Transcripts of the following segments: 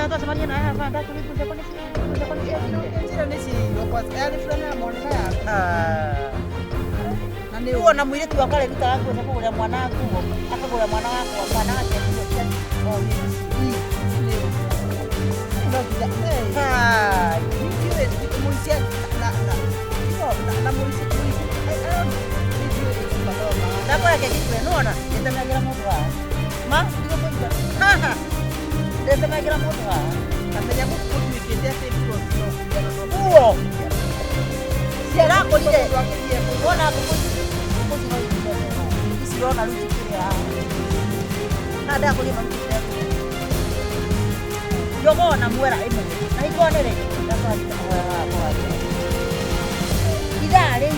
Mũthenya twacemania nawe haha ndakũria nguo ciakwa nguo ciakwa nĩ ciathirire. Njĩra nĩ ciaiywo kwanza yarĩ fulana ya mwana na yaku. Ah. Na nĩ Rĩu ona mũirĩtu wakwa arĩrutaga nguo cia kũgũrĩra mwana nguo, akagũrĩra mwana wakwa, mwana wake nguo cia o hĩndĩ. No nginya eh, Hai. ndiũĩ mũici na mũici mũici I don't know. Ndiũĩ mathomo. Ndakora keki kwe nona ndetemagĩra mũndũ haha. Ma ndigũkũiga. Haha. Ndetemagĩra mũndũ haha. Kamenya gũkũ gũtuĩkĩte atĩ nguo no kũiyana no Nguo. Ciarakũrire. Mũndũ akĩthiĩ Wona ngũkũ ici ngũkũ ici no ithire. Ici ũrona rĩu cikĩrĩa haha. Na ndakũria maruti ndekũria. Jogoo na mwera ĩmwe. Na ikonere. Ndakora ndikũhoya haha kwanja. Ithaa rĩu.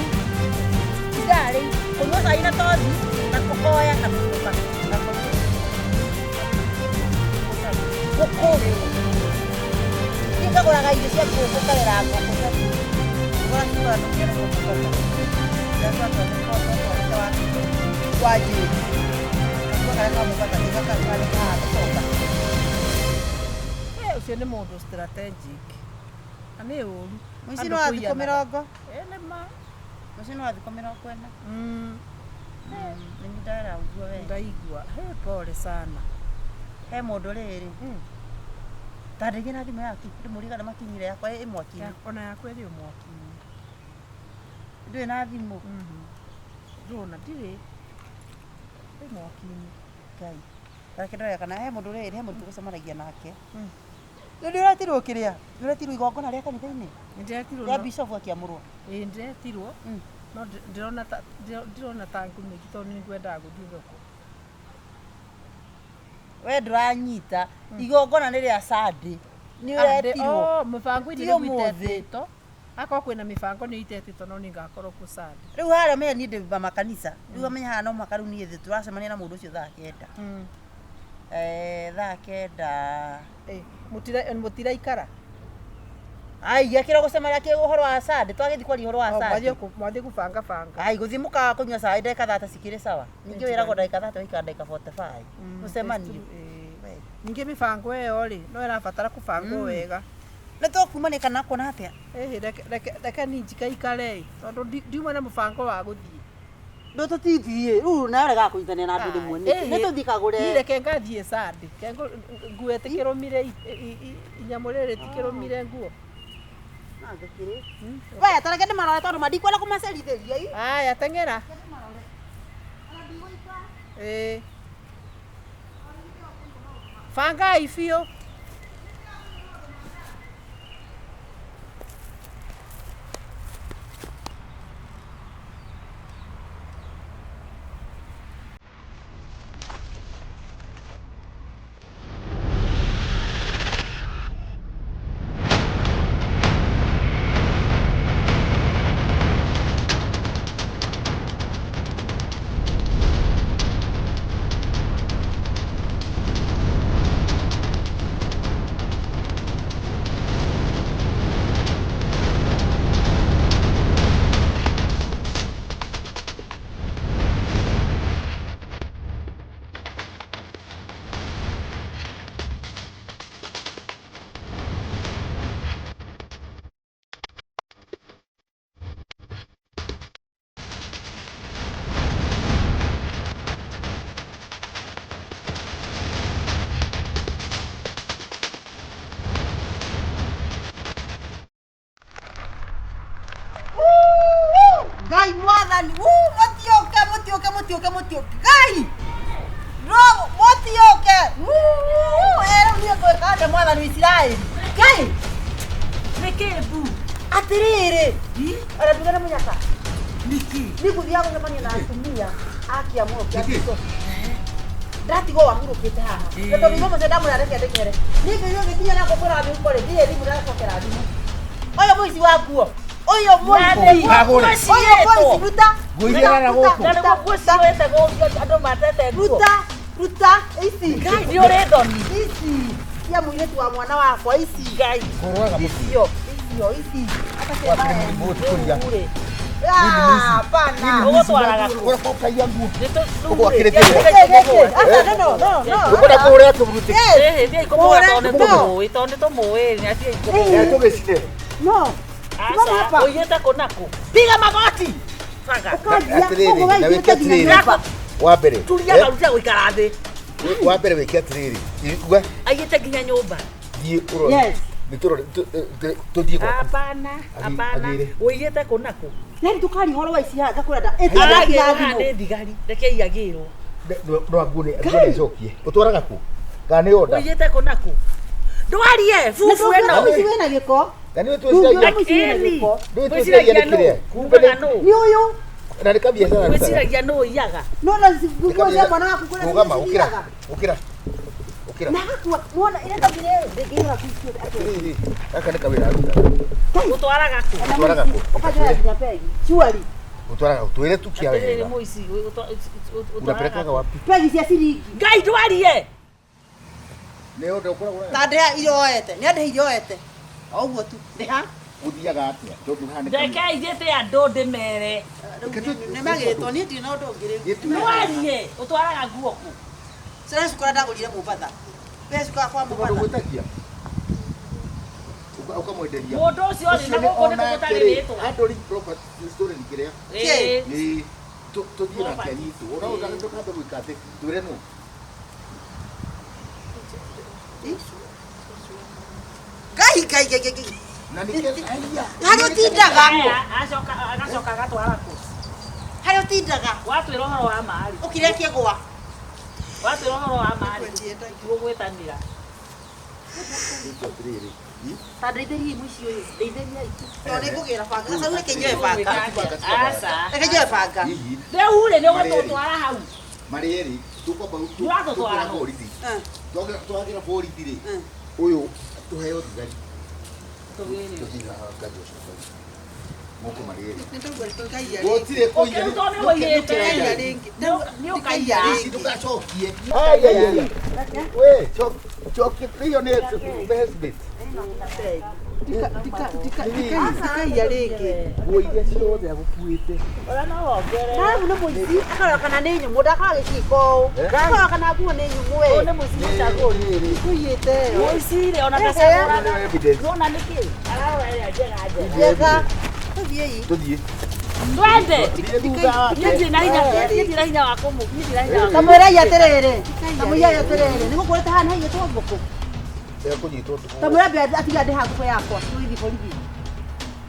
Ithaa rĩu. Kũnyua cai na tothi na kũhoya na kũinũka. Na kũnyua. Ngũkũ. Niĩ ngagũraga irio cia ngũkũ ngarera ngũkũ cia Ngora cikora ndũkĩre gũkũ. Ndakora wa njĩri. Gakuo karĩa kamũbata nĩ gaka karĩ haha gũcoka. Eh, ũcio nĩ mũndũ strategic. Na nĩ ũru. Mũici Andũ no wa thikũ kũiyanaga. mĩrongo. Eh, nĩ ma. Mũici no wa thikũ 40. Mm. Nĩ ndara ũguo we. Ndaigua. He pole sana. He mũndũ rĩrĩ. Mm. Ta ndĩgĩ na thimũ yaku ndĩmũrie kana makinyire yakwa ĩ mwaki-inĩ. Ona yakwa ĩrĩ o mwaki-inĩ. Ndũrĩ na thimũ. Ndũrona ndirĩ. Ĩ mwaki-inĩ. Ngai. Reke ndore kana he mũndũ rĩrĩ he mũndũ tũgũcemanagia nake. Mm. Rĩu nĩ ũretirwo kĩrĩa? Nĩ ũretirwo igongona rĩa kanitha-inĩ? Nĩndĩretirwo Rĩa no- bishop akĩamũrwo. Ĩĩ nĩndĩretirwo. Mm. No ndĩrona ta ndĩrona ta ngũmĩki tondũ nĩ ngwendaga gũthiĩ thoko. We ndũranyita. Igongona nĩ rĩa Sunday. Nĩ ũretirwo. Oh, mũbango-inĩ Ti rĩu ũmũthĩ. itetĩtwo. Akorwo kwĩna mĩbango nĩ itetĩtwo no nĩngakorwo kuo Sunday. Rĩu harĩa menya niĩ ndĩ makanitha. Rĩu amenya haha no mũhaka rĩu niĩ thĩ tũracemania na mũndũ ũcio thaa kenda. Eh, thaa kenda. Eh, mũtiraikara. Ai, akĩra gũcemania kĩ ũhoro wa Sunday, twagĩthiĩ kwaria ũhoro wa Oh, Sunday. mwathiĩ gũbanga banga. Ai, gũthiĩ mũkawa kũnyua cai ndagĩka thate cikĩrĩ sawa. Ningĩ wĩragwo ndagĩka thate waikara ndagĩka 45. Mũcemanio. Ningĩ mĩbango ĩyo rĩ no ĩrabatara kũbangwo wega. Nĩ tũkumania kana kuona atĩa? Ĩhĩ reke niĩ njikaikare ĩ tondũ ndiuma na mũbango wa gũthiĩ. Ndũ tũtithiĩ, rĩu nawe ũregaga kũnyitanĩra na andũ rĩmwe nĩkĩ? Nĩ tũthiĩ kagũre. Niĩ reke ngathiĩ Sunday. Ke nguo ĩtĩkĩrũmire inyamũ rĩrĩ rĩtikĩrũmire nguo. We, ta reke ndĩmarore tondũ ma ndikwenda kũmacerithĩria ii. Aya teng'era. Ĩĩ. Bangai biũ. Ngai mwathani, wuu, mũtiũke, mũtiũke, mũtiũke, mũtiũke. Ngai! No, mũtiũke. Wuu, eh, rĩu niĩ ngwĩka atĩa mwathani wa Isiraeli? Ngai! Nĩkĩ mbu? Atĩrĩrĩ, ona nduge nĩ mũnyaka. Nĩkĩ? Niĩ ngũthiaga gũcemania na atumia a kĩamũro kĩa bishop. Ndatigwo wahurũkĩte haha. Na tondũ ithe mũcio ndamwĩra reke ndeng'ere. Niĩ ngĩigua ngĩkinya na ngũkũra mĩhuko rĩ, ndirĩ thimũ ndacokera thimũ. Ũyũ mũici wa nguo. Ũyũ mũici. Agũre. Ũyũ mũici ruta. Nguo iria irara gũkũ. Ruta, Na nĩguo ciwete andũ matete nguo. Ruta, ruta ici. Ngai nĩ ũrĩ thoni. Ici cia mũirĩtu wa mwana wakwa ici. Ngai. Ngũrũaga mũtu. Icio, icio, ici. Wakĩrĩ mũrimũ ũtukũria. Rĩu rĩ, Ah, hapana. Ũgũtwaraga kũ? Ũkaiya nguo. Nĩ tũ- Ũgwakĩrĩte rĩu rĩ, Gĩkĩ, gĩkĩ. Aca, no, no, no, no. Ũkwenda kũhũrĩra tũburuti. Yes. Ĩhĩ, thiĩ kũmũgũra tondũ nĩ No. tũmũĩ, tondũ nĩ tũmũĩ, nĩ athiĩ kũmũgũra. Eh, tũgĩcine. No. Simama Aca, hapa. ũiyĩte kũ na kũ? Piga magoti. Banga. Ũkanjia, Atĩrĩrĩ, ũguo na waiyĩte wĩke nginya atĩrĩrĩ. nyũmba. Wa mbere. Turia eh, marutia gũikara thĩ. Wa mbere wĩke atĩrĩrĩ. Igua Aiyĩte nginya nyũmba. thiĩ ũrore. Yes. Nĩ tũrore tũthiĩ gwaku. Hapana, hapana. Agĩre. Ũiyĩte kũ na kũ? Yaani tukaria ũhoro wa ici haha ngakwĩra nda. Ĩtiga Aragĩrwo haha thimũ. nĩ thigari. Rekei agĩrwo. No anguone anguone icokie. Ũtwaraga kũ? Kana nĩ onda? Ũiyĩte kũ na kũ? Ndwarie Na bubu ndũngĩona ĩno. mũici wĩna gĩko. Na nĩ Ndũngĩona twĩciragia mũici wĩna Ĩni. gĩko. Nĩ twĩciragia nĩ kĩrĩa? Kumbe Kumbe nĩ- nũ? Nĩ ũyũ. na nĩ kabiacara arutaga. Gwĩciragia nũ ũiyaga? No na nguo cia mwana waku kũrĩa Rũgama, ũkĩra. cithiaga. Ũkĩra. Ũkĩra. Na gakua mwana ĩrĩa ndagire ndĩngĩihũra kuicio atĩ. Atĩrĩrĩ, gaka nĩ kawĩra arutaga. Ũtwaraga kũ? Ona Ũtwaraga mũici, kũ? ũkanjoya nginya pegi. Surely. Ũtwaraga kũ? Twĩre tu kĩa Atĩrĩrĩ wega. mũici, ũtwaraga Unapelekaga kũ? wapi? Pegi cia ciringi. Ngai ndwarie. Nĩ onda ũkoragwo nayo? Ta ndĩha iria oete. Nĩ andĩha iria oete. O ũguo tu. Ndĩha. Ũthiaga atĩa? Tondũ haha nĩ kawĩra. Rekei njĩte andũ ndĩmere. Nĩ magĩtwo niĩ ndirĩ na ũndũ ũngĩ rĩu. Gĩtu- Ndwarie, ũtwaraga nguo kũ? Cira cukuru ndagũrire Mombatha. Be cukuru kwa Tondũ Mombatha. gwĩtagia. Ũkamwenderia. Mũndũ ũcio rĩ, na Ũcio nĩ gũkũ nĩ onake gũtarĩ rĩ, rĩtwa. handling property story kĩrĩa. Ĩĩ. Nĩ tũthiĩ nake anyitwo. Ona ũkambe gwĩka atĩ twĩre nũ. Ngai ngai ngai ngai. Na nĩ aiya. Harĩa ũtindaga. Aya, acoka agacoka agatwara kũ? Harĩa ũtindaga. Watwĩra ũhoro wa maarĩ. Ũkire kĩgwa. Watwĩra ũhoro wa maarĩ. Tũgũgwĩtanĩra. Atĩrĩrĩ. Ta ndeithĩriai mũici ũyũ. Ndeithĩriai. Tondũ nĩ ngũgĩra banga. Sasa reke njoe banga. Aca. Reke njoe banga. Hihi Rĩu rĩ, nĩ ũgũtũtwara hau. marĩ erĩ tũkwamba Ndũratũtwara tũkĩra hau. borithi. Eh. Twagĩra borithi rĩ. Eh. Ũyũ tũheo thigari. Tũgĩre. Tũthiĩ na ngathi ũcio borithi. Moko marĩ erĩ. Nĩ twaigua tũkaiya rĩngĩ. Gũtirĩ kũiya. Ũkĩrutwo nĩ ũiyĩte. Tũkaiya rĩngĩ. Nĩ ũkaiya. Ici ndũgacokie. Ai ai ai. We, cokie hiyo nĩ best. Ndikaiya rĩngĩ. Nguo iria ciothe agũkuĩte. Ũrĩa no wongerere. Na rĩu nĩ mũici akarora kana nĩ nyũmũ ndakarora gĩciko ũũ. Eh? Akarora kana nguo nĩ nyũmũ Ũyũ we. nĩ mũici mũcagũri. Kũiyĩte ĩyo. Mũici rĩ, ona ndacagũraga. Evidence. Nĩwona nĩkĩ? Ararora ĩrĩa njega njega. Njega. Tũthiĩi. Tũthiĩ. Twende. Tũthiĩ thutha wake. Niĩ ndirĩ na hinya, niĩ ndirĩ na hinya wa kũmũ, niĩ ndirĩ na hinya wa kũmũ. Kamwĩrai atĩrĩrĩ. Kamwĩrai atĩrĩrĩ. Nĩ gũkũrĩte haha nĩ haiyĩtwo ngũkũ. Ekũnyitwo tũkũ. Kamwĩra ambe atige andĩha ngũkũ yakwa. Tũgĩthiĩ borithi.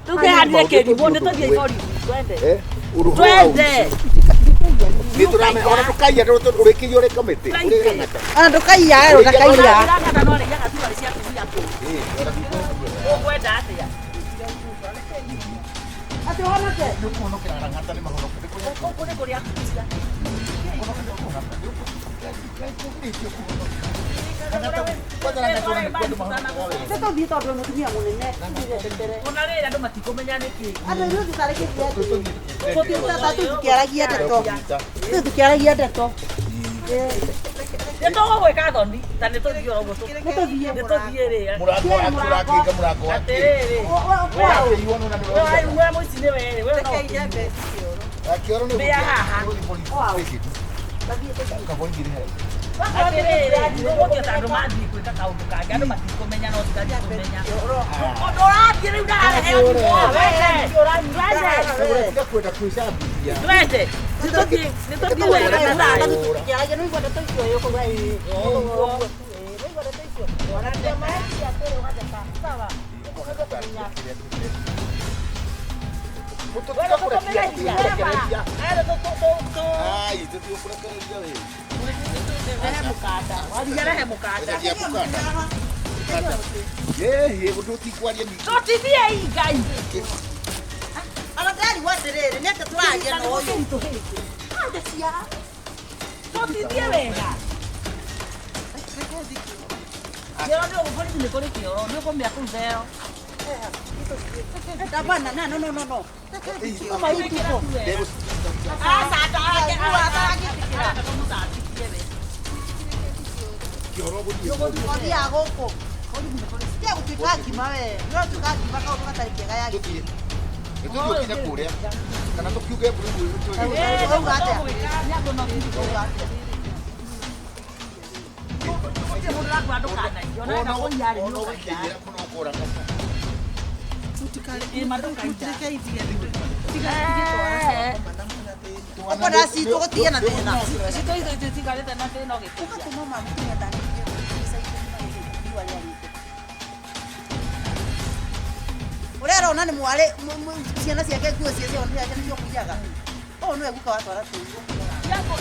Rĩu kĩhandire kĩrimũ, nĩ tũthiĩ borithi. Twende. Eh? Ũrũhũ wa Twende. Nĩ tũramenya ona ndũkaiya ũrĩkĩirio ũrĩ kamĩtĩ. Ũrĩ rang'ata. Ona ndũkaiya we ndakaiya. Rang'ata no arĩiyaga thurari cia atumia kũu. Ĩĩ, ona Ũkwenda atĩa? Atĩ ũhonoke. nĩ ũkũhonokera rang'ata nĩ mahonoke. Nĩ kũrĩa Gũkũ nĩ kũrĩa kucia. Nĩ tũthiĩ tondũ mũtumia mũnene. Tũthiĩ Ona rĩrĩ andũ matikũmenya nĩkĩ. Andũ ithuĩ tũtarĩkĩtie atĩ. Tũkĩaragia ndeto. Ithuĩ tũkĩaragia ndeto. Nĩ tũgũgwĩka thoni, ta nĩ tũthiĩ oro ũguo Nĩ tũthiĩ. Nĩ tũthiĩ rĩ. Mũrango waku ũrakĩnga mũrango waku. Atĩrĩrĩ. Ũrakĩiywo nĩ We we mũici nĩ we rĩ, we no. Akĩoro nĩ Mbĩa haha. Kaborithi nĩ haraihu. Atĩrĩrĩ, tũgũthiĩ ta andũ mathiĩ gwĩka kaũndũ kangĩ, andũ matikũmenya no thigari ikũmenya. Ũndũ ũrathiĩ rĩu ndararehe thimũ. Twende. Twende. Tiga kwenda kwĩcambithia. Twende. Nĩ tũthiĩ, nĩ tũthiĩ wega na thayũ. Tũkĩaragia nĩ ũigua ndeto icio ĩĩ ũkauga ĩĩ. Ũguo. Ĩĩ, nĩ ũigua ndeto icio. Ũratheka atĩrĩ ũgatheka. Sawa. We tũkũmereria. Aya tũ Ai, tũtigũkũrekereria we. Rehe mũkanda. Waria rehe mũkanda. Rehe mũkanda. Ĩhĩ, tũtikwaria ningĩ. Tũtithiei Ngai. Ona ndĩrarigwo atĩrĩrĩ, nĩ atĩa tũraria na ũyũ? Tũtithie wega. Kĩoro nĩ ũgũ borithi nĩ kũrĩ kĩoro, nĩ ũkũmĩa kũu thero. Hapana, no, no, no, no. Aca, arangĩtĩkĩra. Tũmũcambithie we. Kĩoro gũthiĩ. Ũthiaga gũkũ. Tiga gũtuĩka ngima we. Nĩ ũratuĩka ngima kaũndũ gatarĩ kega ya Tũthiĩ. Nĩ tũthiĩ kũrĩa kana tũkiuge Ũrauga atĩa? Ũkwenda citũ gũtige na thĩna. Ũgatũma mũtumia ndanĩrĩrie mbeca irĩa rĩarĩte. Ũrĩa arona nĩ mwarĩ ciana ciake nguo cia ciana ciake nĩcio kũiyaga. Ũũ nĩwe guka watwara tĩri.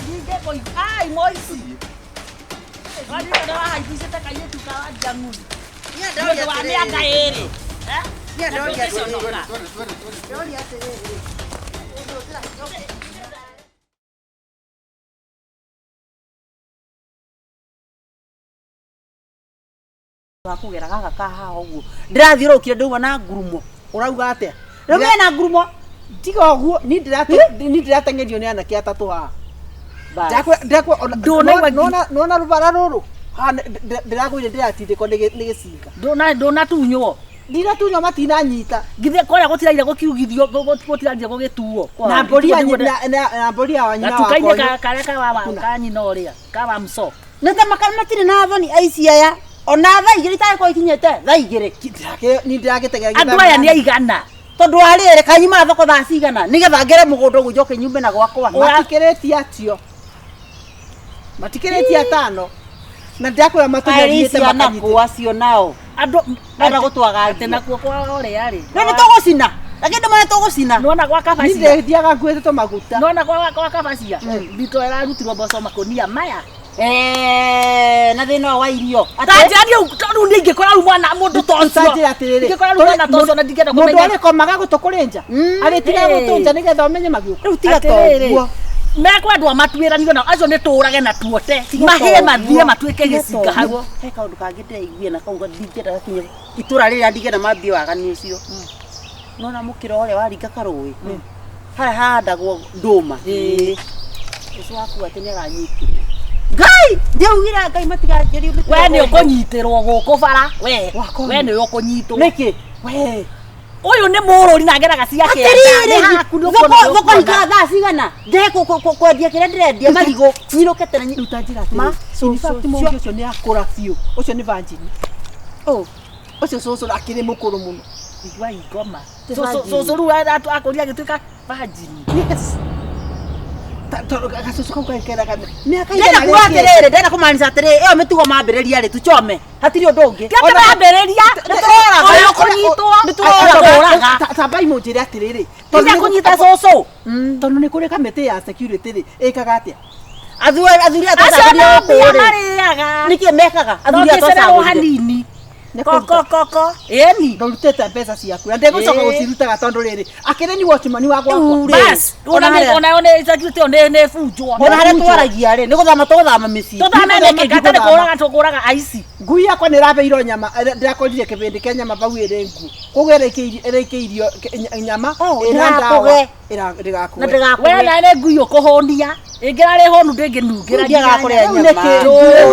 Niĩ ndoria atĩrĩrĩ. Niĩ ndoria atĩrĩrĩ. Ndoria atĩrĩrĩ. Ũndũ ũtĩra- wakũgera gaka ka haha ũguo ndĩrathiũrũrũkire ndauma na ngurumo. Ũrauga atĩa? Rĩu mena ngurumo. Tiga ũguo, niĩ ndĩrateng'erio nĩ anake atatũ haha. Nona rũbara rũrũ haha ndĩragũire ndĩratindĩkwo nĩ gĩcinga. Ndũnatunywo. Ndinatunywo matinanyita. Githĩ kũrĩa gũtiraire gũkiugithio gũtiraire gũgĩtuo. Na mbũri ya na mbũri ya nyina wakwa. Gatuka-inĩ karĩa ka ka nyina ũrĩa ka wa mso. Nĩ ta matirĩ na thoni aici aya. Ona thaa igĩrĩ itagĩkorwo ikinyĩte thaa igĩrĩ. Niĩ ndĩragĩteng'era. Andũ aya nĩ aigana. Tondũ wa rĩrĩ kanyuma thoko thaa cigana nĩgetha ngere mũgũnda ũguo njoke nyume na gwakwa. Matikĩrĩtie atio. Matikĩrĩtie atano. Na ndĩrakwĩra matũnyariĩte makanyitĩte. Acio nao. Andũ menda gũtwagangia. Atĩ nakuo kwa ũrĩa rĩ. Rĩu nĩ tũgũcina. Lakini ndũmane tũgũcina. Nona gwa kabacia. Niĩ ndĩthiaga nguĩte tũmaguta. Nona gwa kabacia. Mbito ĩrarutirwo mboco makũnia maya. Na thĩna wa irio. Ta njĩra niĩ tondũ niĩ ingĩkora rĩu mwana mũndũ ta ũcio. Ta njĩra atĩrĩrĩ. Ingĩkora rĩu mwana ta ũcio na ndingĩenda kũmenya. Mũndũ arĩkomaga gũtũ kũrĩ nja. Arĩtigaga gũtũ nja nĩgetha ũmenye magiũka. Rĩu tiga ta ũguo. Mekwendwo matuĩranio nao acio nĩ tũrage na tuote mahĩe mathiĩ matuĩke gĩcinga hau. He kaũndũ kangĩ ndĩraiguire na kau ndingĩenda gakinye itũra rĩrĩa ndingĩenda mambie waganu ũcio. Nona mũkĩra ũrĩa waringa karũĩ harĩa hahandagwo ndũma. Ũcio waku atĩ nĩ aranyitirwo. Ngai ndiaugire Ngai matiganjĩrie. We nĩ ũkũnyitĩrwo gũkũ bara we we nĩ ũkũnyitwo. Nĩkĩ? We Ũyũ nĩ mũrũri na ageraga ciake. Atĩrĩrĩ, thoko hingaga thaa cigana? Ndehe kwendia kĩrĩa ndĩrendia marigũ nyinũke tene. Ruta njĩra atĩrĩ. In fact mũndũ ũcio nĩ akũra biũ. Ũcio nĩ virgin. Ũcio cũcũ akĩrĩ mũkũrũ mũno. Igua ingoma. Cũcũ rĩu akũria agĩtuĩka virgin. Yes. Gacũcũ kau gakeraga mĩaka Ndĩrenda kuga atĩrĩrĩ, ndĩrenda kũmaanisha atĩrĩrĩ, ĩyo mĩtugo mambĩrĩria rĩ tuchome. Hatirĩ ũndũ ũngĩ. Ti atĩ mambĩrĩria. Nĩtũroraga. Ũyũ ũkũnyitwo. Nĩtũroraga. Tambai mũnjĩre atĩrĩrĩ. Tiga kũnyita cũcũ. Tondũ nĩ kũrĩ kamĩtĩ ya security rĩ ĩkaga atĩa? Athuri Acio no mbia atocagũrire gũkũ rĩ. marĩaga. Nĩkĩ mekaga? Athuri No kĩcererwo atocagũrire. hanini. Nĩ Koko kũruta. koko. Ĩni. Ndũrutĩte mbeca ciaku na ndĩgũcoka gũcirutaga tondũ rĩrĩ akĩrĩ ni watchman wa gwakwa. Rĩu rĩ, Bas, ona nĩ ona nĩ security ĩyo nĩ bunjwo. Ona harĩa twaragia rĩ, nĩ gũthama tũgũthama mĩciĩ. Tũthame Nĩ nĩkĩ? gũthama Gatarĩ kũraga tũkũraga aici. Ngui yakwa nĩ ĩrabeirwo nyama ndĩrakorire kĩbĩndĩ kĩa nyama bau ĩrĩ nguo. Koguo ĩrĩkĩirio nyama ĩna ndawa ndĩgakũge. ndĩgakũge. Na ndĩgakũge. We nawe nĩ ngui ũkũhũnia. Ĩngĩrarĩ hũnu ndĩngĩnungĩra. Ndiagaga kũrĩa Rĩu nyama. nĩkĩ?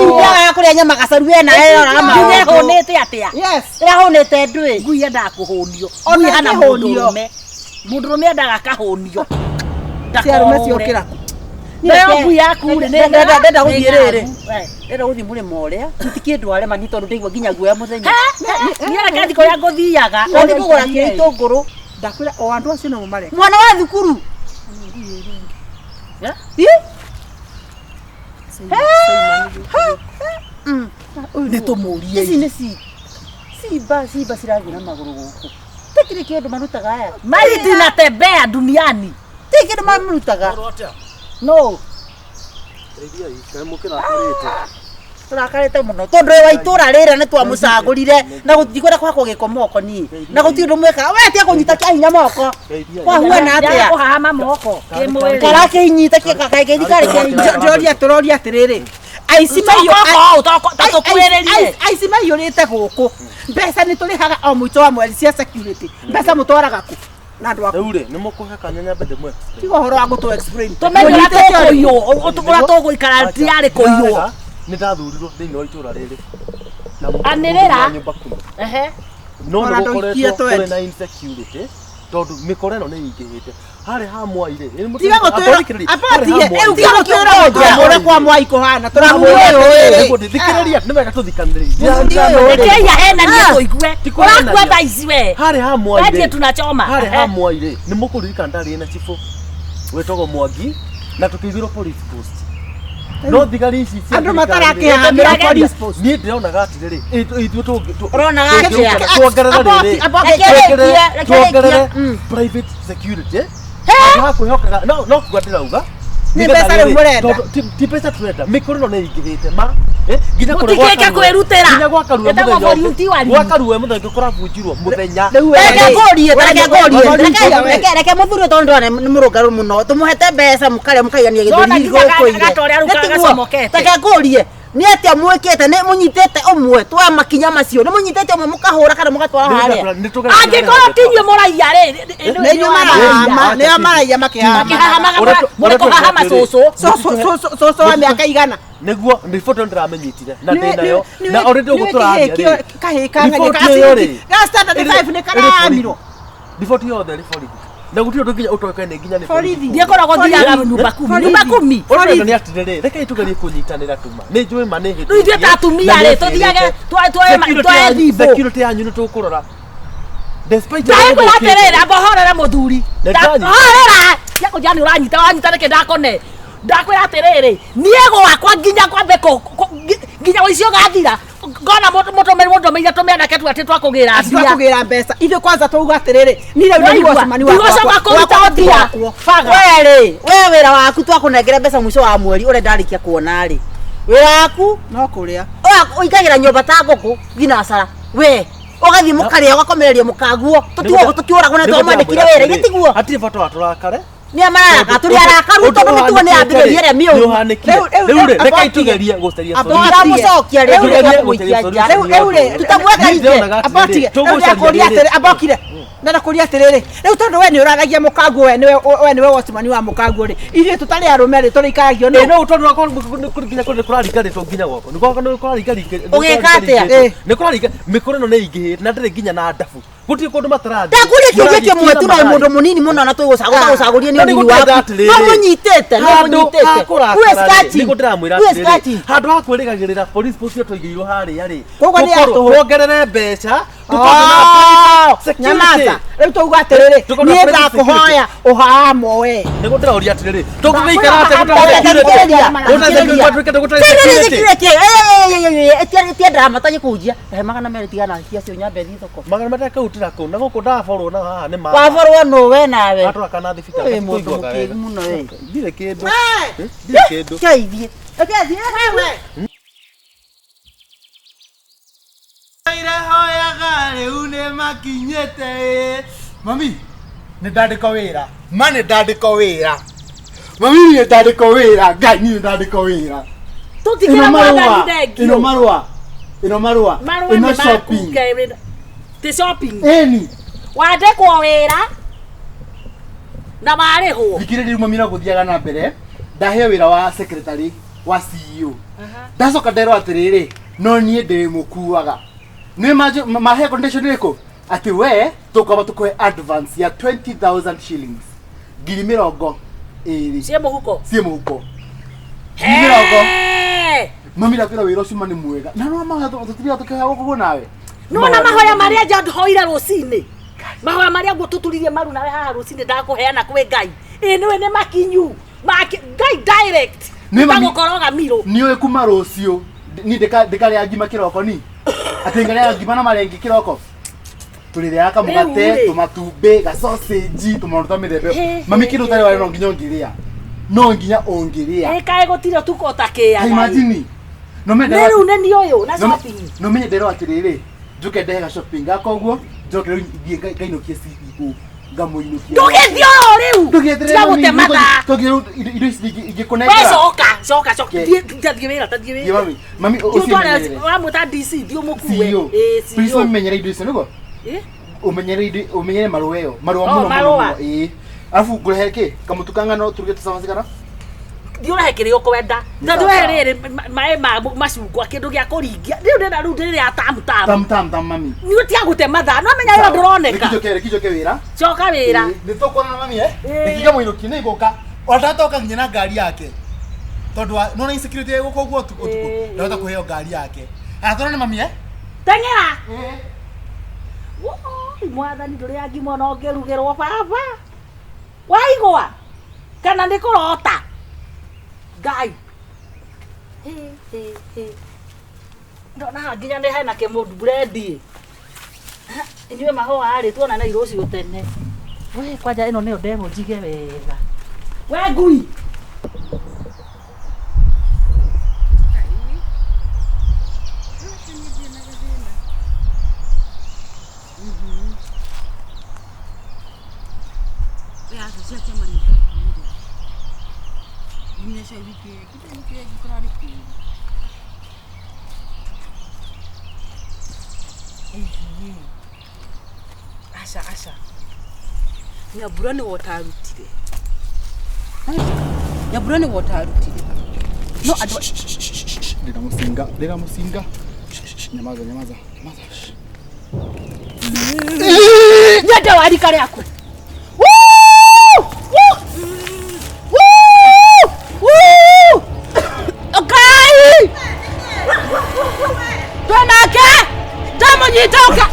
Ndiagaga kũrĩa nyama gacaru we nawe roraga Ngui maũndũ. ĩhũnĩte atĩa? Yes. Ĩrahũnĩte ndwĩ. Ngui yendaga kũhũnio. Ona Ngui ĩhana ĩkĩhũnio. mũndũrũme. Mũndũrũme endaga akahũnio. Cia arũme Ndakorũre. ciokĩra kũ? Nayo ngui yaku rĩ nĩ Ndenda gũthiĩ rĩrĩ. rĩrĩ. Ndenda gũthiĩ mũrĩmo ũrĩa. Gũtikĩ ndware mani tondũ ndaigua nginya guoya mũthenya. Niĩ reke thiĩ kũrĩa ngũthiaga. Ũthiĩ kũgũra kĩrĩa itũngũrũ. Ndakwĩra o andũ acio no mareka. Mwana wa thukuru. Ĩ? Nĩ tũmũrie. Ici nĩ cimba cimba cirathiĩ na magũrũ gũkũ. Tikĩrĩ kĩndũ marutaga aya. Maiti natembea duniani. Ti kĩndũ marutaga. No. Tũrakarĩte mũno tondũ wa itũra rĩrĩa nĩ twamũcagũrire na gũtikwenda kũhakwo gĩko moko niĩ na gũtirĩ ũndũ mwĩkaga we tiga kũnyita kĩa hinya moko kwahuana atĩa Kũhahama moko. Kĩmwĩrĩ. karakĩnyita kĩkaikaithikari kĩa hinya. Ndĩroria tũroria atĩrĩrĩ. Aici Tũkwĩrĩrie. aici maiyũrĩte gũkũ. Mbeca nĩ tũrĩhaga o mũico wa mweri cia security. Mbeca mũtwaraga kũ? Na andũ aku. Rĩu rĩ, nĩ mũkũhe kanya nyambe ndĩmũ explain. Tiga ũhoro wa gũtũ explain. Tũmenye ũrĩa tũkũiywo, ũrĩa tũgũikara tiarĩ kũiywo. Nĩ ndathurirwo thĩinĩ wa itũra rĩrĩ. Na Anĩrĩra. nyũmba kumi. Ehe. No Ona nĩ ndũikie gũkoretwo kũrĩ twendi. na insecurity Tondũ mĩkora ĩno nĩ ĩingĩhĩte. Harĩa ha Mwai rĩ. Tiga gũtwĩra abatige tiga gũtwĩra ũndũ ũrĩa kwa Mwai kũhana tũramwĩra atĩrĩrĩ. Thikĩrĩria nĩ wega tũthikanĩrĩrie. Rekei ahenanie tũigue. Ũrakua thaa ici we. Harĩa ha Mwai rĩ. Wendie tunachoma. Harĩa ha Mwai rĩ nĩ mũkũririkana ndarĩ na cibũ wĩtagwo Mwangi na tũkĩigĩrwo police post. No thigari ici cia Andũ matarakĩhamĩra police post. Niĩ ndĩronaga atĩrĩrĩ ithuĩ Ũronaga atĩa? Tuongerere rĩrĩ. Tuongerere private security. Handũ ha kwĩhokaga no no kuga ndĩrauga. Nĩ mbeca rĩu mũrenda. Ti mbeca tũrenda. Mĩkora ĩno nĩ ĩingĩhĩte ma. Nginya kũrĩa Mũtikĩke kwĩrutĩra. Nginya gwa Karue Ĩtagwo mũthenya volunteering. Gwa Karue mũthenya ũngĩ kũrabunjirwo mũthenya. Reke ngũrie, reke ngũrie. Reke mũthuri ũyũ tondũ ndĩrona nĩ mũrũngarũ mũno. Tũmũhete mbeca mũkarĩa mũkaigania Ndona gĩthũri nginya gũkũ ire. gatorĩa rĩu gacomokete. Reke ngũrie. Nĩ atĩa mwĩkĩte? Nĩ mũnyitĩte ũmwe twa makinya macio. Nĩ mũnyitĩte ũmwe mũkahũra kana mũgatwara harĩa. Angĩkorwo ti inyuĩ mũraiya rĩ. Nĩ inyuĩ marahama, nĩo maraiya makĩhama. Makĩhahamaga mũrĩ kũhahama cũcũ. Cũcũ wa mĩaka igana. Nĩguo riboti ĩyo ndĩramĩnyitire na ndĩ nayo na already ũguo tũraria rĩ. Kahĩĩ Riboti ĩyo rĩ, ga standard 5 nĩ karamirwo. Riboti yothe ĩrĩ borithi. Na gũtirĩ ũndũ nginya ũtoĩkaine nginya nĩ Borithi. Ndiĩ koragwo thiaga nyumba kumi. Nyumba kumi. Ũrenda nĩ atĩrĩrĩ, rekei tũgerie kũnyitanĩra tuma. Nĩ njũĩ ma nĩ Rĩu ithuĩ ta atumia rĩ tũthiage twoe thimũ. Security yanyu nĩ tũkũrora. Despite Ndakwĩra atĩrĩrĩ, amba horera mũthuri. Nĩ ndanyita. Horera. Tiga kũnjĩra nĩ ũranyita, wanyita nĩkĩ ndakone. Ndakwĩra atĩrĩrĩ, niĩ gwakwa nginya kwambe nginya ũici ũgathira. Ngona mũndũmĩire tũmĩanake tu atĩ twakũgĩra mbia. Twakũgĩra mbeca. Ithuĩ kwanza twauga atĩrĩrĩ, niĩ rĩu nĩ watchman wakwa. Ndigũcoka kũruta mbia. Baga. We rĩ, we wĩra waku twakũnengera mbeca mũico wa mweri ũrĩa ndarĩkia kuona rĩ. Wĩra waku No kũrĩa. ũingagĩra nyũmba ta ngũkũ thinacara. We ũgathiĩ mũkarĩa ũgakomereria mũkaguo. Tũtiũragwo na twamwandĩkire wĩra ithe tiguo. Hatirĩ bata wa tũrakare. Nĩ mararaka tũrĩ arakaru tondũ mĩtugo nĩ yambĩrĩria ĩrĩa mĩũru. Rĩu rĩ, rekei tũgerie gũcaria Tũramũcokia rĩu tũkũmũikia nja. Rĩu rĩ, Tũtamweka nje. Abokire. Rĩu ndakũria atĩrĩ, abokire. Ndakũria atĩrĩrĩ, rĩu tondũ we nĩ ũraragia mũkaguo we nĩwe we nĩwe watchman wa mũkaguo rĩ, ithuĩ tũtarĩ arũme rĩ tũrĩikaragio Ĩ nũ? no tondũ wakwa nginya kũrĩ kũraringarĩtwo nginya gwakwa. Nĩ gwakwa nĩ kũraringarĩtwo. Ũgĩka atĩa? Nĩ kũraringa mĩkora ĩno nĩ ĩingĩhĩte na ndĩrĩ nginya na ndabu. Gũtirĩ kũndũ matarathiĩ. Ndakũria kĩũria kĩmwe tu na mũndũ mũnini mũno na tũgũcagũria nĩ ũnini waku. No mũnyitĩte, no mũnyitĩte. Who is catching? Nĩguo ndĩramwĩra Who is atĩrĩrĩ, catching? handũ ha kwĩrĩgagĩrĩra police post ĩyo tũigĩirwo harĩa rĩ, Koguo nĩ ya tũkorwo tũhũ. tuongerere mbeca tũkorwo na private security. Nyamaza. Rĩu twauga atĩrĩrĩ, Tũkorwo na niĩ private ndakũhoya ũhahamo we. Nĩguo ndĩraũria atĩrĩrĩ, tũngĩgĩikara atĩa gũtarĩ security? Gũtarĩ security, gũtarĩ security. Tia drama tanyi kũnjia. He 200 tigana cia cio nyambe thiĩ thoko. 200 kautĩra kũu na gũkũ ndaborwo na haha nĩ ma. Waborwo nũ we nawe? Atwara kana thibitarĩ. Wĩ mũndũ mũkĩgu mũno we. Ndirĩ kĩndũ. Ndirĩ kĩndũ. Keithie. Reke thiĩ wewe. Irehoyaga rĩu nĩ makinyĩte ĩ. Mami, nĩ ndandĩkwo wĩra. Ma nĩ ndandĩkwo wĩra. Mami nĩ ndandĩkwo wĩra. Ngai nĩ ndandĩkwo wĩra. Tũtikĩra mwathani thengio. Ĩno marũa. Ĩno marũa. Marũa Ĩno nĩ maku shopping. Ngai. Ti shopping. Ĩni. Wandĩkwo wĩra na warĩhwo. Thikĩrĩria rĩu mami no gũthiaga na mbere. Ndaheo wĩra wa secretary wa CEO. Ndacoka nderwo atĩrĩrĩ, no niĩ ndĩmũkuaga. Nĩ mahe condition ĩrĩkũ? Atĩ we tũkwamba tũkũhe advance ya 20,000 shillings. 20,000. Ciĩ mũhuko. Ciĩ mũhuko. 20,000. Hey! Mami ndakwĩra wĩra ũcio ma nĩ mwega. Na no mahoya tũthiaga tũkĩhoya gũkũ nawe. Nĩwona mahoya marĩa nja hoire rũcinĩ. Mahoya marĩa ngũtũturirie maru nawe haha rũcinĩ ndakũheana kwĩ Ngai. Ĩ nĩwe nĩ makinyu. Ngai direct. Nĩ mami- Ndagũkoroga mirũ. Nĩ ũĩ kuma rũciũ ni ndĩkarĩa ngima kĩroko ni. Atĩ ngarĩa ngima na marenge kĩroko. Tũrĩrĩaga kamũgate, Rĩu rĩ. tũmatumbĩ, gasausage, tũmaũndũ ta mĩthemba ĩyo. He, Mami he, kĩndũ he, ũtarĩ warĩa he. no nginya ũngĩrĩa. No nginya ũngĩrĩa. Ĩ kaĩ gũtirĩ ũtukũ ũtakĩaga. Ta imagine. No menye Nĩ rĩu nĩ niĩ ũyũ na shopping. No menye nderwo atĩrĩrĩ, njũke ndehe ga shopping gakwa ũguo, njoke rĩu thiĩ ngainũkie CEO, ngamũinũkia. Ndũgĩthiĩ oro rĩu. Ndũgĩeterere Tiga mami, gũte mathaa. tũgĩ rĩu indo ici We ingĩkũnengera. coka, coka, coka. Ke. Thiĩ tathiĩ wĩra, tathiĩ Thiĩ wĩra. mami, mami Thiĩ ũtware ũcimenyerere. wamwĩta DC, thiĩ ũmũkue. CEO. Ĩ, Please CEO. ũmenyere indo icio nĩguo? Ĩ? Ũmenyere indo, ũmenyere marũa ĩyo, marũa Oh, mũno mũno marũa. mũno, ĩĩ. Arabu ngũrehe kĩ? Kamũtu ka ngano turuge tũcabaci kana? Thiĩ ũrehe kĩrĩa ũkwenda. Tondũ we rĩrĩ maĩ ma macungwa kĩndũ gĩa kũringia. Rĩu ndĩrenda rĩu rĩrĩa tamu tamu. Tam tam tam mami. Nĩ ũtiga gũte mathaa. No menya wĩra ndũroneka. Reke njoke wĩra. Coka wĩra. Nĩ tũkuonana mami eh. Reke mũinũki nĩ ngũka. Ona ndatoka nginya na ngari yake. Tondũ nona insecurity ĩgũka ũguo ũtukũ ũtukũ. Ndahota kũheo ngari yake. Aya tũrone mami eh. Teng'era. Woi, mwathani ndũrĩ angimwo no ngĩrugĩrwo baba. Waigua? Kana nĩ kũrota? Ngai. Hĩ, hĩ, hĩ. Ndona haha nginya nĩ hena kĩmũndũ brendi. Inyuĩ mahũa rĩ tuonane rũciũ tene. We kwanja ĩno nĩyo ndegwa njige wega. We ngui. Aca aca Nyambura nĩwe ũtarutire. Nyambura nĩwe ũtarutire. No andũ Ndĩna mũcinga, ndĩna mũcinga. Nyamaza, nyamaza, nyamaza. Nyende wa rika rĩaku. Woo! Woo! Woo! Woo! Ngai! Twenake! Ndamũnyita ũka!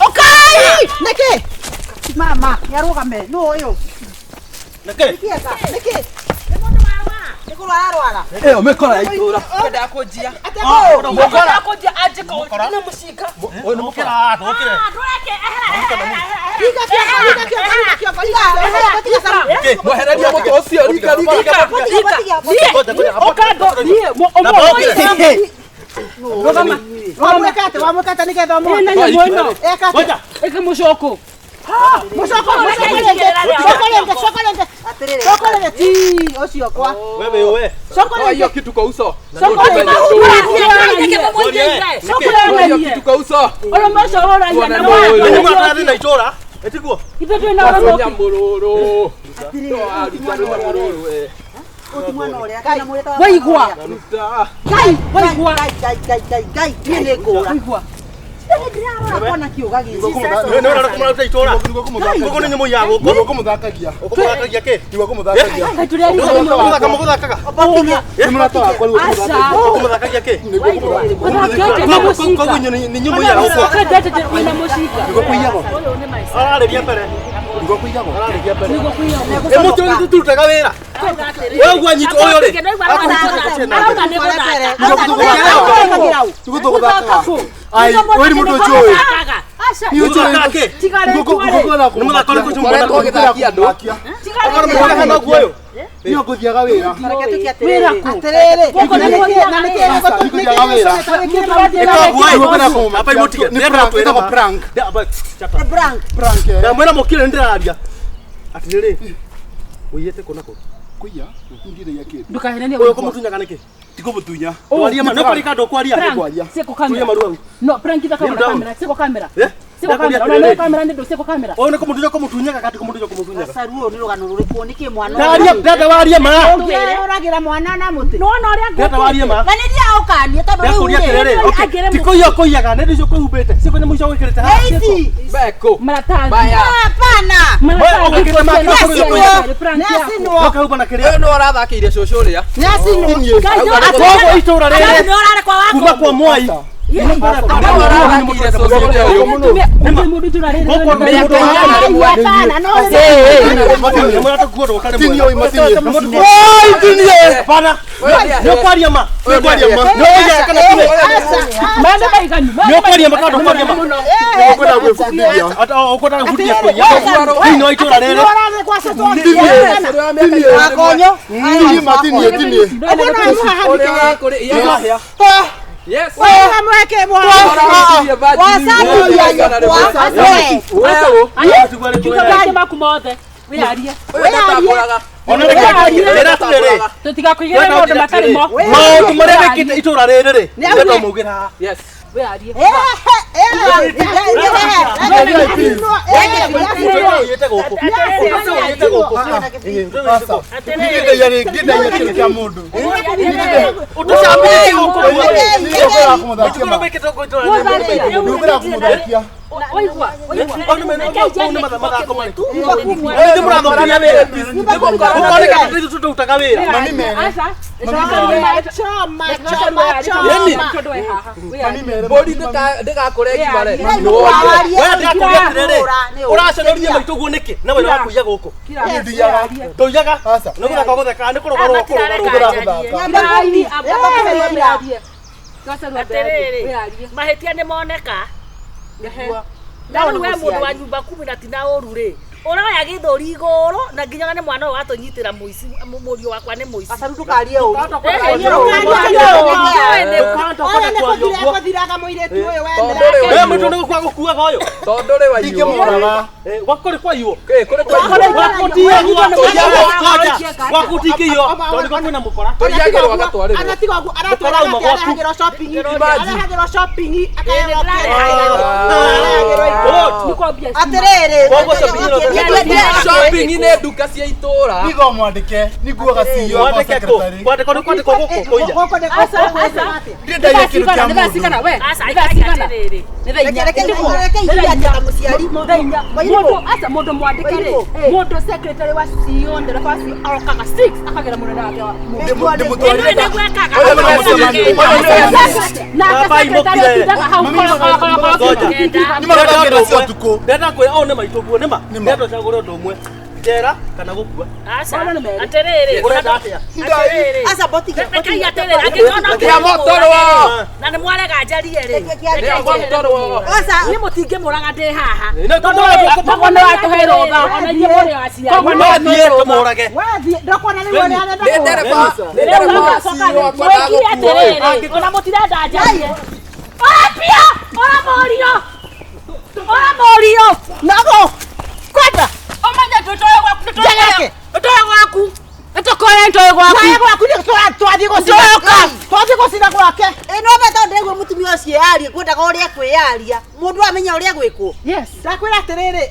Ũkai! Nĩkĩ? Mama, nĩarũgame. Nũ ũyũ? Nĩkĩ? Nĩkĩ eka? Nĩkĩ? Nĩ kũrwara arwara. Ĩyo mĩkora ya itũra. Kwenda kũnjia. Atĩa kũũ? Kwenda kũnjia anjĩka na mũcinga. Ũyũ nĩ mũkora, ndũkĩre. Ndũreke, ehera, ehera, ehera. Rika kĩongo, rika kĩongo, rika kĩongo, rika kĩongo, tiga saru. Mwehereria mũtĩ ũcio rika rika rika. Niĩ, ũka ndo, niĩ, Wamwĩka atĩa? Wamwĩka atĩa nĩgetha ũmũhote? Ĩna nyamũ ĩno. Eka atĩa? Ngoja. Ĩka mũcoko. Mũcoko, mũcoko rĩngĩ, coko rĩngĩ, coko rĩngĩ. Coko rĩngĩ, ti, ũcio kwa. Wewe we. Coko Toa hiyo rĩngĩ. kitu kwa uso. Coko rĩngĩ. Toa hiyo kitu kwa uso. Ũyũ mũco ũragia na Nĩ wa. mwatarathi na itũra. Ĩtiguo. Ithuĩ twĩna ũrũmwe. Nyamũrũrũ. Toa ruta nyamũrũrũ we. Ũti mwana ũrĩa, kana mwĩtaga Waigua. Ruta. Ngai, waigua. Ngai, Ngai, Ngai, Ngai, Ngai, niĩ nĩ ngũra. Waigua. Ndĩrarora kuona kĩũga gĩkĩ. Nĩ ũrona kũmũruta itũra. Gũkũ nĩ nyamũ ya gũkũ. Nĩguo kũmũthakagia. Ũkũmũthakagia kĩ? Nĩguo kũmũthakagia. Ngai tũrĩ arika nĩ Mũthaka mũgũthakaga. Nĩ mũrata wakwa nĩguo Aca. kũmũthakagia. Ũkũmũthakagia kĩ? Nĩguo kũmũthakagia. Ũthakĩte na mũcinga. Koguo nĩ nyamũ ya gũkũ. Ũkendete wĩna mũcinga. Nĩguo kũiyagwo. Ararĩria mbere. Nĩguo kũiyagwo. Ararĩria mbere. Nĩguo kũiyagwo. Ĩ mũtĩ ũyũ tũrutaga wĩra. We ũguo anyitwo ũyũ rĩ. Arauga nĩ gũthaka. Nĩguo tũgũthakaga. Ai, ũyũ nĩ mũndũ njũĩ. Nĩ ũnjũĩ. Mũthakaga kĩ? Nĩ mũthako ũrĩkũ ũcio Ũkoretwo ũgĩthakia andũ. Okorwo mũthakaga noguo ũyũ. Niĩ ngũthiaga wĩra. Reke tuke Wĩra atĩrĩrĩ. kũ? Atĩrĩrĩ. Gũkũ nĩ Na gũthiaga nĩkĩ wĩra. Aca, nĩngũthiaga wĩra. Ĩka ũguo Nĩguo ĩ. kũmũmakia. Amba imũtige. Nĩ prank, ĩtagwo prank. Nĩ prank. Prank, eh. Ndamwĩra mũkire nĩ ndĩraria. Atĩrĩrĩ. Ũiyĩte kũ na kũ? Kũiya? Ndirĩ kĩndũ. Ndũkahenanie Ũyũ ũkũmũtunyaga nĩkĩ? Tikũmũtunya. Waria ma, nĩ ũkwaria kana ndũkwaria? Nĩngwaria. Siko kamera. Tulia maru hau. No, prank ithakagwo na Kneel down. kamera. Siko kamera. Eh? Siko kamera. Ona no kamera nĩ ndũ siko kamera. Ũyũ nĩ kũmũtunya kũmũtunyaga kana ti kũmũtunya kũmũtunyaga? Saru ũyũ nĩ rũgano rũrĩkũ? Nĩkĩ mwana Ndaria, ndenda warie ma. Ũngĩroragĩra mwana na mũtĩ. Nĩwona ũrĩa Ndenda warie ma. Na nĩ thiaga ũkanie tondũ rĩu Ndakũria rĩ. atĩrĩrĩ, okay, Angĩrĩ ti kũiya ũkũiyaga, nĩ icio ũkwĩhumbĩte, ciĩko nyamũ icio wĩkĩrĩte haha. Nĩ ici. Beko. Maratathi. Baya. Hapana. Maratathi. Ũgĩkĩrĩte make, Nĩacinwo. Prank yaku. Nĩacinwo. Ũkahumba na kĩrĩa. Ũyũ nĩ ũrathakĩire cũcũ ũrĩa. Nĩacinwo. Koguo itũra rĩrĩ Nĩ ũrarĩ kwa wako. kuma kwa Mwai. Nĩ ũrathakĩire cũcũ ũrĩa ũyũ. Mũndũ itũra rĩrĩ. Gũkũ nĩ mũndũ Ai, hapana. No Nĩ mũrata kuo ndũkarĩ Tinie mwega. ũyũ, matinie. Oi, tinie. Hapana. Nĩ ũkwaria ma. Ũyũ nĩ Nĩngwaria ma. Nĩ ũkwaria kana tinie. Maũndũ maiganu. Nĩ ũkwaria ma kana ndũkwaria ma. Nĩngwenda gwĩbundithia. Ata ũkwenda gũbundithia kũiya. Thĩinĩ wa itũra rĩrĩ. Ũrarĩ kwa cũcũ Tinie. Akonyo. Tinie ma, tinie, tinie. Ũrĩa ũrakũrĩ. Yes. Yes. Mweke Ũrathakĩire virgin. Wewe. Maũndũ maku mothe. Wĩyarie. Ũyũ ndatambũraga. Ona rĩrĩ atĩrĩrĩ. Tũtigakũigĩre maũndũ matarĩ mo. Maũndũ marĩa mekĩte itũra rĩrĩ rĩ. Ndĩrenda mũugĩre haha. Yes. Wĩyarie. Mbũri ndĩgakũre ngimare. Ũraconoria maitũ guo nĩkĩ na wĩra wa kũiya gũkũ ndũiyaga nĩ gũthaka gũtheka nĩ kũrũgarũga Atĩrĩrĩ, mahĩtia nĩ moneka na rĩu we mũndũ wa nyumba kumi na tina ũru rĩ ũroya gĩthũri igũrũ na nginyaga nĩ mwana ũyũ watũnyitĩra mũici mũriũ wakwa nĩ mũici. Aca ndũkarie ũru. We mũndũ nĩ gũkua gũkuaga ũyũ Tondũ rĩ waiywo. Gwaku kũrĩ kwaiywo. Kĩ kũrĩ kwaiywo. Gwaku tiyagwo gwaku tikĩiywo tondũ gwaku kwĩna mũkora. Tũiyagĩrwo agatwarĩrwo. Atĩrĩrĩ, Shopping nĩ nduka cia itũra. Nigo mwandĩke niguaga CEO wa Mwandĩke kũ? secretary. Kwandĩkwo nĩ kwandĩkwo gũkũ kũiya. Ndirĩ ndaiya kĩndũ kĩa mũndũ. Atĩrĩrĩ, Mundu mwandike ri mundu secretary wa CEO ndereba wa CEO arokaga 6 akagera munene wake wa ĩno nĩ gwekaga na secretary atindaga hau koro koro koro koro. Nĩmarathakĩra cia ũtukũ. Ndĩrenda kwĩra ũũ nĩ maitũ guo nĩma. Ndĩrenda ũcagũre ũndũ ũmwe. Njera kana gũkua. Aca atĩrĩrĩ, Ũrenda atĩa? atĩrĩrĩ, rekei atĩrĩrĩ, angĩkorwo Nĩa mũtũrwo. na nĩ mwarega njarie rĩ, Nĩa mũtũrwo. niĩ mũtingĩmũraga ndĩ haha. Koguo nĩ watũhe rũtha ona inyuĩ mũrĩ aciari. Wathiĩ tũmũrage. Nĩ ndereba. Nĩ ndereba wa CEO wakwa Mwĩkire ndagũkua. atĩrĩrĩ, ona mũtirenda njarie. Ora pia, ora mũriũ. Ora mũriũ. Nago. Kwenda. Ũmenye tũtoe gwaku tũtoe gwaku nĩtũkoe ntoe gwaku Nae gwaku nĩ twathiĩ gũcina. Twathiĩ gũcina gwake. Ĩno bata ndĩraigua mũtumia ũcio arie kwendaga ũrĩa kwĩyaria. Mũndũ amenya ũrĩa gwĩkwo. Yes. Ndakwĩra atĩrĩrĩ,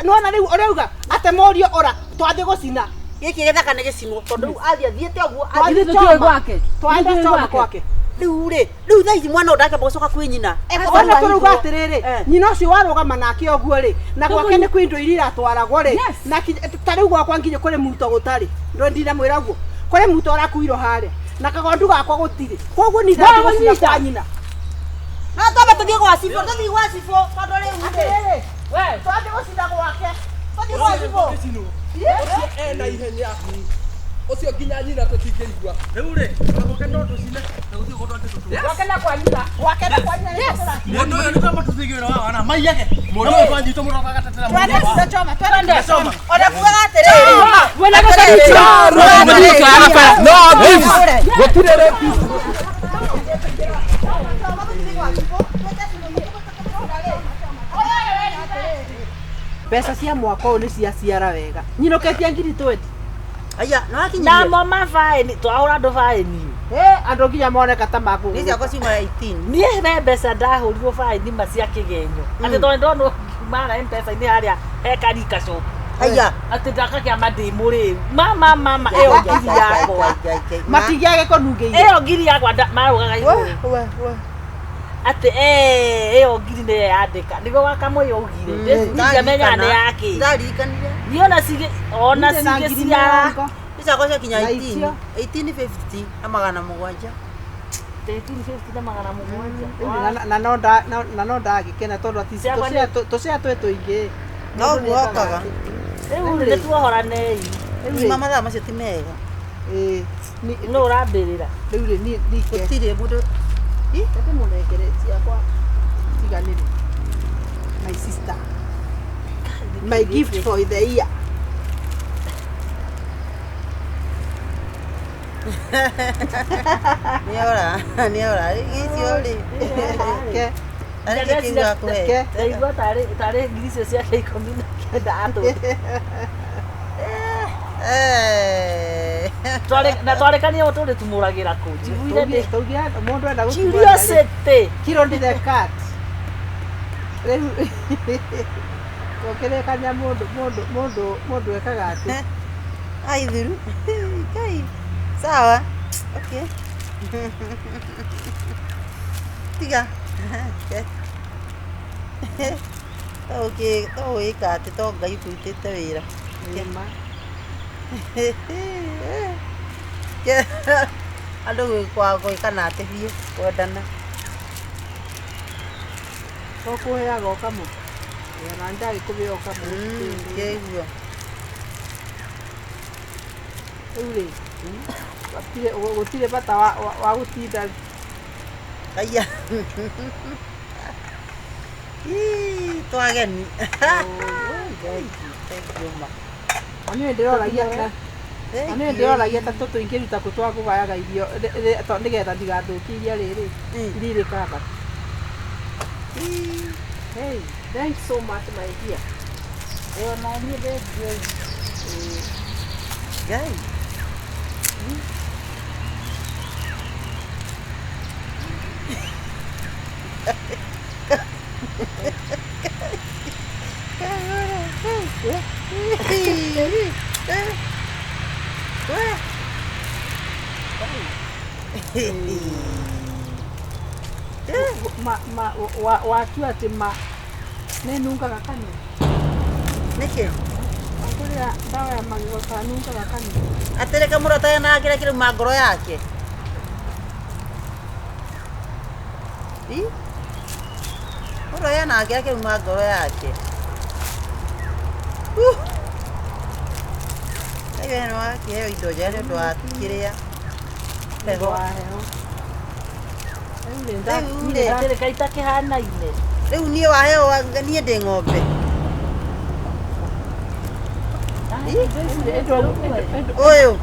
nĩwona rĩu ũrauga atĩ mũriũ ora twathiĩ gũcina. Gĩkĩ gĩthaka nĩ gĩcinwo tondũ rĩu athiĩ athiĩte ũguo Ithuĩ tũtiũĩ gwake. Twathiĩ choma gwake. Rĩu rĩ, rĩu thaa ici mwana ũyũ ndakĩamba gũcoka kwĩ nyina. Ona tũrauga atĩrĩrĩ, nyina ũcio warũgama nake ũguo rĩ, na gwake nĩ kwĩ indo iria iratwaragwo rĩ, na ta rĩu gwakwa nginya kũrĩ muto gũtarĩ. Ndinamwĩra ũguo. Kũrĩ muto ũrakuirwo harĩa na kagondu gakwa gũtirĩ. Koguo niĩ ndathiĩ gũcina kwa nyina. No twambe tũthiĩ gwa cibũ, tũthiĩ gwa cibũ tondũ rĩu rĩ, twathiĩ gũcina gwake. Tũthiĩ gwa cibũ. Ũcio ena ihenya. Ũcio nginya nyina tũtingĩigua. Rĩu rĩ, gwake no tũcine na gũtirĩ ũndũ angĩtũtua. Gwake na kwa nyina. Gwake na kwa nyina. Mũndũ ũyũ nĩ kwamba tũthiĩ wĩra wa wana maiyage. Mũndũ ũyũ twanyitwo mũndũ agatetera mũndũ. Twende choma, twende Choma. Ona kugaga atĩrĩrĩ. Wena gũcina. No thieves. Gũtirĩ rapist. Mbeca cia mwaka ũyũ nĩ ciaciara wega. Nyinũkĩtie ngiri 20. Aya, no wakinyirie. Namo mabaĩni, twahũra andũ baĩni. Andũ nginya moneka ta makũ. Nĩ ciakwa ciuma 18. Niĩ he mbeca ndahũrirwo baĩni ma cia kĩgenyo. Atĩ tondũ ndonwo ngiuma M-Pesa-inĩ harĩa he Karika shop. Aya. Atĩ ndakakĩama ndĩ mũrĩu. Mama mama ĩyo ngiri yakwa. Matigĩage kũnungĩire. Ĩyo ngiri yakwa marũgaga igũrũ. Atĩ ĩyo ngiri nĩyo yandĩka. Nĩguo wakamũyũ augire. Ndingĩamenya nĩ yakĩ. Ndaririkanire. Niĩ ona cigĩ ona cigĩciara. Ciakwa ciakinya 18. 1850 na magana mũgwanja. 1350 na magana mũgwanja. Na no ndagĩkena tondũ ati tũcea twĩ tũingĩ. No guokaga. Rĩu nĩ tuohoranei. Nima mathaa macio ti mega. Nũ ũrambĩrĩra? Rĩu rĩ niĩ ndike. Gũtirĩ mũndũ. Reke mũnengere ciakwa ciganĩre. My sister. My gift for the year. Nĩora, nĩora. Icio rĩ. Ke. Arĩ kĩ kĩu gakũhe? Ndaigua tarĩ ngiri icio ciake 19 atũ. Na twarĩkania ũtũrĩ tumũragĩra kũ? Njiguire ndĩ Tũngĩra mũndũ enda curiosity. Kiro ndi the cat. Rĩu tũkĩrĩkania mũndũ mũndũ mũndũ mũndũ ekaga atĩ Aithuru. Kai. Sawa. Okay. Tiga. Okay, to wĩka atĩ to Ngai kũrutĩte wĩra. nĩma. Andũ gwĩkwa gwĩkana atĩ biũ kwendana. Tũkũheaga ũkamũ. Ona ndagĩkũbĩa ũkamũ. Kĩigua. Rĩu rĩ gũtirĩ gũtirĩ bata wa wa gũtinda. Aya. Ii, twageni. Thank you ma. Niĩ ndĩroragia na niĩ ndĩroragia ta tũtũ ingĩruta kũ twa kũgayaga irio nĩgetha ndigathũkie iria rĩrĩ iria irĩ. Hey, thanks so much my dear. Ona niĩ thengiũ. Ngai. Ma ma wa watua atĩ ma nĩ nungaga kanua. Nĩkĩ? Wakũrĩa ndawa ya magego ta nungaga kanua. Atĩrĩka mũrata na kĩrĩa kĩrauma ngoro yake. Ĩ? Mũndũ ena kĩrĩa kĩrauma ngoro yake. Rĩu ĩno wakĩheo indo njega nĩ ũndũ wa kĩrĩa heho. Wa heho. Rĩu rĩ Rĩu rĩ, Atĩrĩka itakĩhanaine. Rĩu niĩ waheo niĩ ndĩ ng'ombe. Ũyũ.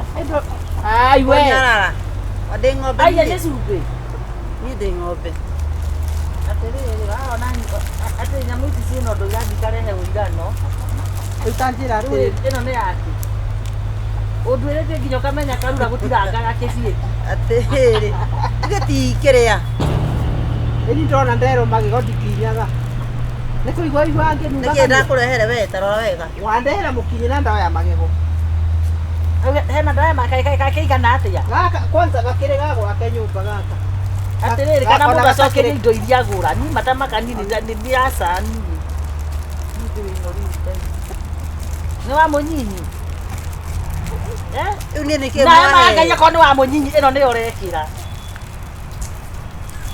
Ai we. Kũnyarara. Ndĩ ng'ombe Aya niĩ. nĩ cumbĩ. Niĩ ndĩ ng'ombe. Atĩrĩrĩ wahona atĩ nyamũ ici ciĩna ũndũ irathiĩ ikarehe ũigano. Rĩu ta njĩra Rĩu atĩrĩ. ĩno nĩ yake. Ũnduĩrĩte nginya ũkamenya karura gũtirangaga kĩbiĩ. Atĩrĩrĩ. Ithe ti kĩrĩa. Ĩni ndona nderwo magego ndikinyaga. Nĩ kũigua igua ngĩnunga Nĩkĩ kanua. ndakũrehere we ta rora wega. Wandehera mũkinyi na ndawa ya magego. Hena ndawa kakĩigana atĩa? Gaka kwanza gakĩrĩ ga gwake nyũmba gaka. Atĩrĩrĩ kana Ona mũndũ acokerie gatakĩrĩ- indo iria agũra. Niĩ matamaka niĩ nĩ aca niĩ. Nĩ wa mũnyinyi. Eh? Rĩu niĩ nĩkĩ Na mwahe? Ngai akorwo nĩ wa mũnyinyi ĩno nĩyo ũrekĩra.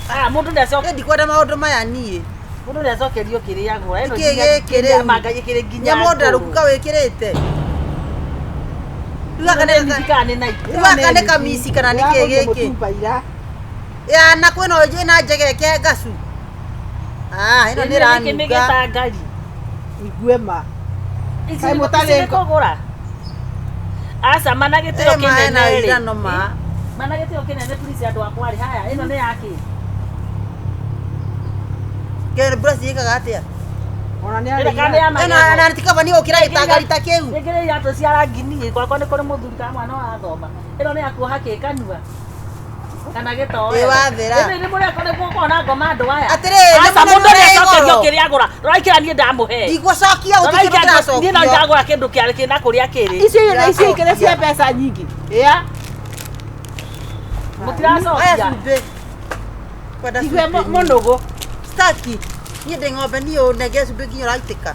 Ah, mũndũ nĩ acoke Niĩ ndikwenda maũndũ maya niĩ. mũndũ nĩ acokerio kĩrĩa agũra. Ĩno Nĩkĩ nginya gĩkĩ kĩrĩa rĩu? manga ĩkĩrĩ nginya Nyamũ ndarũku ngũrũ. kawĩkĩrĩte. Rĩu gaka Ĩno nĩ nĩ kana nĩ Nike. Rĩu gaka nĩ kamici kana nĩ kĩ Ndĩragũrire gĩkĩ? mũtumba ira. Ya na kwĩna ĩna njegeke ngacu. Ah, ĩno nĩ Ĩno nĩkĩ ĩranunga. mĩgĩtangari. Igue ma. Ici Kaĩ nĩ mũtarĩ ici nĩ kũgũra. Aca mana gĩtĩo Ĩ ma hena kĩnene rĩ. irano ma. Mana gĩtĩo kĩnene please andũ akwa rĩ. Haya ĩno nĩ yakĩ? Kĩrĩ brush ĩkaga atĩa? Ona nĩ Ĩno kana nĩ arĩ ya ira. Ĩno magego? na tikaba nĩ gũkĩra gĩtangari ta kĩu. Rĩngĩ iratũ cia rangi niĩ gwakwa nĩ kũrĩ mũthuri kana mwana wathoma. Ĩno nĩ ya kuoha kĩ kanua. Kana gĩtoero. Ĩ wathera. Ĩno nĩ mũreka nĩ kuona ngoma andũ aya. Atĩrĩrĩ, Aca nĩ mũndũ mũnene nĩ acokerio igũrũ. kĩrĩa agũra. Rora ikĩra niĩ ndamũhe. Ndigũcokia Rora gũtirĩ kĩndũ ikĩra niĩ no kĩracokio. ndagũra kĩndũ kĩa kĩna kũrĩa kĩrĩ. Icio icio ikĩrĩ cia mbeca nyingĩ. Ĩa. Aya Mũtiracokia. cumbĩ. Kwenda Igue cumbĩ. mũnũgũ. Staki. Niĩ ndĩ ng'ombe niĩ ũnenge cumbĩ nginya ũraitĩka.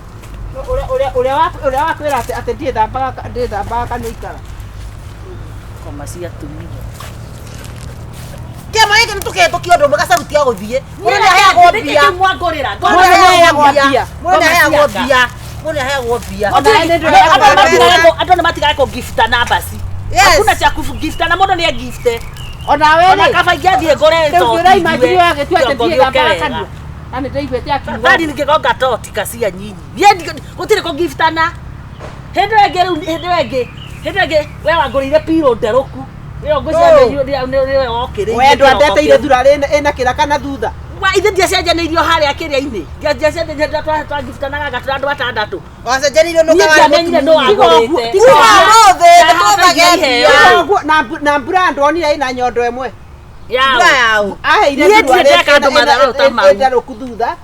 Ũrĩa ũrĩa ũrĩa wa ũrĩa wakwĩra atĩ atĩ ndiĩthambaga ndiĩthambaga kanua ikara. Ngoma cia atumia. Kĩama gĩkĩ nĩ tũkĩhetũkia ũndũ ũmwe gacaruti gũthiĩ. Mũndũ nĩ aheagwo mbia. Nĩkĩ mwangũrĩra? Mũndũ nĩ aheagwo Ngoma mbia. Mũndũ nĩ aheagwo ciaka. mbia. Mũndũ nĩ aheagwo mbia. Ona nĩ ndĩrona- Andũ nĩ matigage kũgifta nambasi. Yes. Hakuna cha kugifta na mũndũ nĩ agifte. Ona we Ona rĩ. kaba ingĩathiĩ ngũre Rĩu toti ũraimagine ngue, wagĩtua atĩ kĩongo gĩũke ndiĩthambaga wega. kanua. Na nĩ ndaiguĩte akiuga. Thani ningĩgonga toti kacia nyinyi. Niĩ gũtirĩ kũgiftana. Hĩndĩ ĩyo ĩngĩ rĩu hĩndĩ ĩyo ĩngĩ hĩndĩ ĩyo ĩngĩ we wangũrĩire piro nderũku. Ĩyo ngwĩciria nĩwe wokĩrĩirie. We ndwandeteire thura ĩna kĩraka na thutha. Wa ithe ndiacenjanĩirio harĩa kĩrĩa-inĩ. Ndiacenjanĩirio twagiftanaga ngatũra andũ atandatũ. Wacenjanirio nũ Niĩ ndiamenyire nũ wagũrĩte. Kuma ũmũthĩ nĩtũthage mbia. Ũguo, na mbura ndonire ĩna nyondo ĩmwe. Yaũ. Mbura yaũ. Aheire Niĩ thura ndirĩ ndeka andũ matharũ ta mau. ndarũku thutha.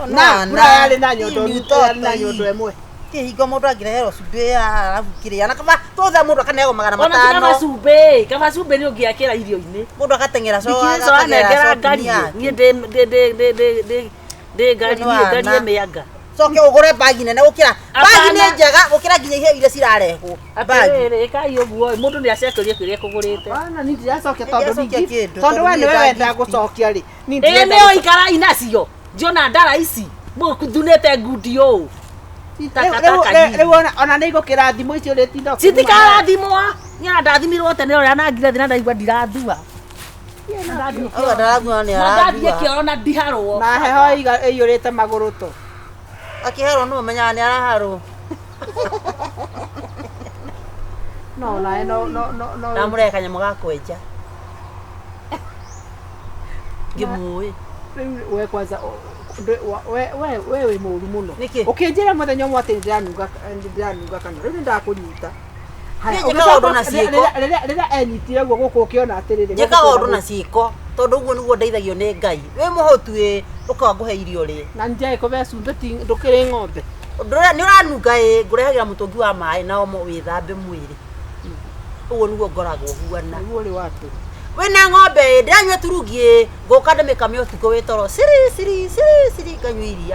Na mbura yarĩ na nyondo yarĩ na nyondo ĩmwe. Kĩhingo mũndũ angĩreherwo cumbĩ arabu kĩrĩa na kaba tũthe mũndũ akaneagwo magana Ona ti matano. kabacumbĩ, kabacumbĩ nĩ ũngĩakĩra irio-inĩ. Mũndũ agateng'era co Ndikico anengera ngarie, niĩ ndĩ ndĩ ndĩ ndĩ ndĩ ndĩ ndĩ ngari niĩ ngarie mĩanga. Coke ũgũre bagi nene gũkĩra bagi nĩ Hapana. njega gũkĩra nginya iheo iria cirarehwo. Bagi. Atĩrĩrĩ, ĩkai ũguo, mũndũ nĩ acokerie kĩrĩa ekũgũrĩte. Bana ni ndiracokia tondũ Ndiracokia kĩndũ, tondũ tondũ we niĩ nĩwe nda wendaga gift. gũcokia rĩ. Niĩ Ĩĩ ndirenda nĩyo ikara inacio, njiona ndara ici, mũthunĩte ngundi ũũ. Takataka nyingi. Rĩu ona nĩ igũkĩrathimwo icio ũrĩtinda ũkĩruma. Citikarathimwa, niĩ ona ndathimirwo tene ũrĩa nangire thĩ na ndaigua ndirathua. Auga ndarathua nĩ Na ndathiĩ arathua. kĩoro na ndiharwo. Na heho ĩiyũrĩte magũrũ to. Akĩherwo nũ ũmenyaga nĩ araharwo. No nawe no no no no. Ndamũrehe kanyamũ ga kwenja. Ngĩmũĩ. Rĩu we kwanza we we we wĩ mũru mũno. Nĩkĩ? Ũkĩnjĩra mũthenya ũmwe atĩ nĩndĩranunga nĩndĩranunga kanua. Rĩu nĩndakũnyita. Haya, Niĩ njĩkaga ũndũ na ũgĩcoka ciĩko. rĩrĩa enyitire ũguo gũkũ ũkĩona atĩrĩrĩ. Njĩkaga ũndũ na ciĩko tondũ ũguo nĩguo ndeithagio nĩ Ngai. Wĩ mũhũtu ĩ ũkaga ngũhe irio rĩ. Na njai kũbe cumbĩ ti ndũkĩrĩ ng'ombe. Nĩ ũranunga ĩ ngũrehagĩra mũtũngi wa maĩ na omo wĩthambe mwĩrĩ. Ũguo nĩguo ngoragwo huana. Nĩguo ũrĩ watũ. Wĩna ng'ombe ĩ ndĩranyua turungi ĩ ngũka ndĩmĩkame ũtukũ wĩ toro ciri ciri ciri ciri nganyua iria.